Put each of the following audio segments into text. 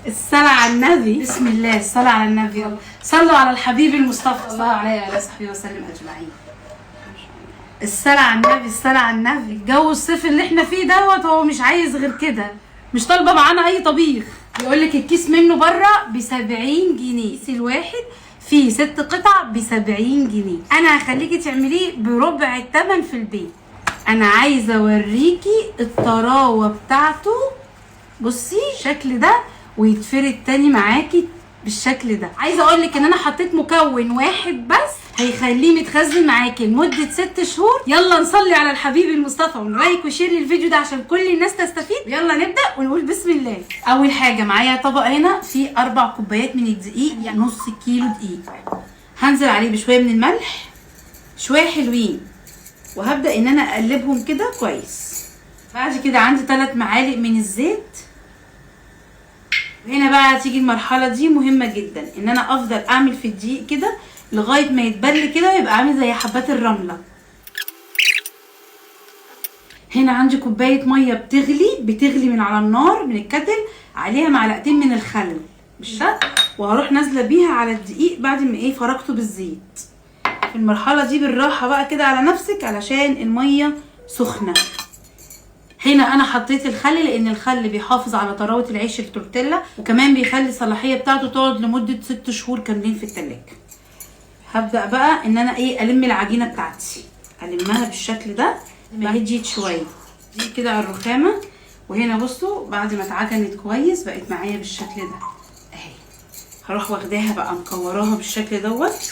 الصلاة على النبي. بسم الله، الصلاة على النبي، صلوا على الحبيب المصطفى صلى الله عليه وعلى صحبه وسلم اجمعين. الصلاة على النبي، الصلاة على النبي. الجو الصيف اللي احنا فيه دوت هو مش عايز غير كده، مش طالبة معانا اي طبيخ. بيقول لك الكيس منه بره ب 70 جنيه، الكيس الواحد فيه 6 قطع ب 70 جنيه. انا هخليكي تعمليه بربع الثمن في البيت. انا عايزه اوريكي الطراوه بتاعته، بصي الشكل ده، ويتفرد تاني معاكي بالشكل ده. عايزه اقول لك ان انا حطيت مكون واحد بس هيخليه متخزن معاكي لمدة 6 شهور. يلا نصلي على الحبيب المصطفى ون like و share للفيديو ده عشان كل الناس تستفيد. يلا نبدا ونقول بسم الله. اول حاجة معايا طبق هنا فيه 4 كوبايات من الدقيق، يعني نص كيلو دقيق. هنزل عليه بشوية من الملح، شوية حلوين، وهبدا ان انا اقلبهم كده كويس. بعد كده عندي 3 معالق من الزيت. هنا بقى تيجي المرحلة دي مهمة جدا، ان انا افضل اعمل في الدقيق كده لغاية ما يتبل كده ويبقى عامل زي حبات الرملة. هنا عندي كوباية مية بتغلي من على النار من الكتل، عليها معلقتين من الخل بالشكل، وهروح نازله بيها على الدقيق بعد ما فركته بالزيت. في المرحلة دي بالراحة بقى كده على نفسك علشان المية سخنة. هنا انا حطيت الخل لان الخل بيحافظ على طراوه العيش التورتيلا، وكمان بيخلي الصلاحية بتاعته تقعد لمدة 6 شهور كاملين في التلاجة. هبدا بقى ان انا الم العجينة بتاعتي، المها بالشكل ده. هديت شوية دي كده على الرخامه، وهنا بصوا بعد ما اتعجنت كويس بقت معايا بالشكل ده اهي. هروح واخداها بقى مكوراها بالشكل دوت،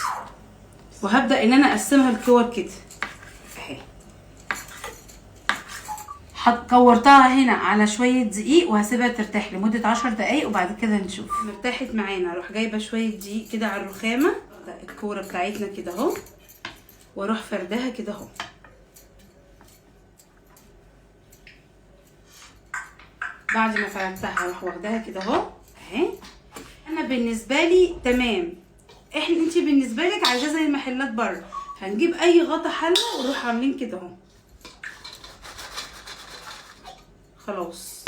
وهبدا ان انا اقسمها لكور كده اهي. كورتها هنا على شوية دقيق وهسيبها ترتاح لمدة 10 دقايق وبعد كده نشوف. ارتاحت معانا، اروح جايبه شوية دقيق كده على الرخامه، الكورة بتاعتنا كده اهو، واروح فردها كده اهو. بعد ما فردتها اروح واخداها كده اهو اهي. انا بالنسبة لي تمام، انتي بالنسبة لك عايزاه زي المحلات بره، هنجيب اي غطا حله ونروح عاملين كده اهو. خلاص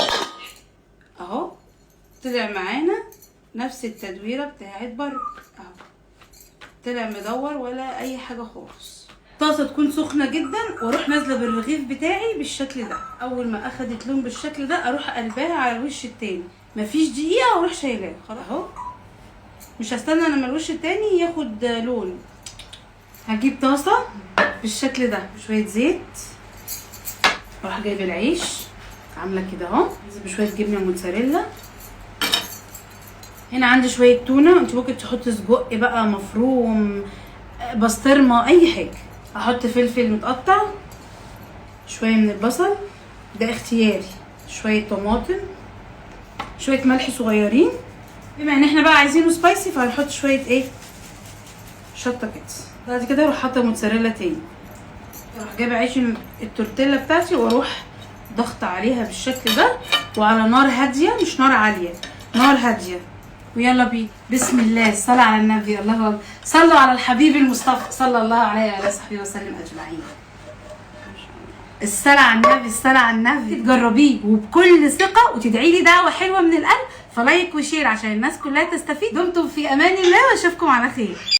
اهو طلع معانا نفس التدويره بتاعت بره اهو، طلع مدور ولا اي حاجة خالص. طاسه تكون سخنة جدا، واروح نازله بالرغيف بتاعي بالشكل ده. اول ما اخدت لون بالشكل ده اروح قلباها على الوش التاني، مفيش دقيقة واروح شايلاها خلاص اهو. مش هستنى لما الوش التاني ياخد لون. هجيب طاسه بالشكل ده، شوية زيت، اروح جايبه العيش عامله كده اهو، بشوية جبنه موتزاريلا. هنا عندي شوية تونه، انت ممكن تحطي سجق بقى مفروم، بسطرمه، اي حاجة. احط فلفل متقطع، شوية من البصل ده اختياري، شوية طماطم، شوية ملح صغيرين. بما ان احنا بقى عايزينه spicy فهنحط شوية شطه كده. بعد كده اروح حاطه موتزاريلا تاني، اروح جايبه عيش التورتيلا بتاعتي واروح ضغط عليها بالشكل ده، وعلى نار هادية، مش نار عالية، نار هادية. ويلا بينا. بسم الله، الصلاة على النبي، الله اكبر، صلوا على الحبيب المصطفى صلى الله عليه وعلى صحبه وسلم اجمعين. الصلاة على النبي، الصلاة على النبي. تجربيه وبكل ثقة وتدعي لي دعوه حلوة من القلب. ف like و share عشان الناس كلها تستفيد. دمتم في امان الله واشوفكم على خير.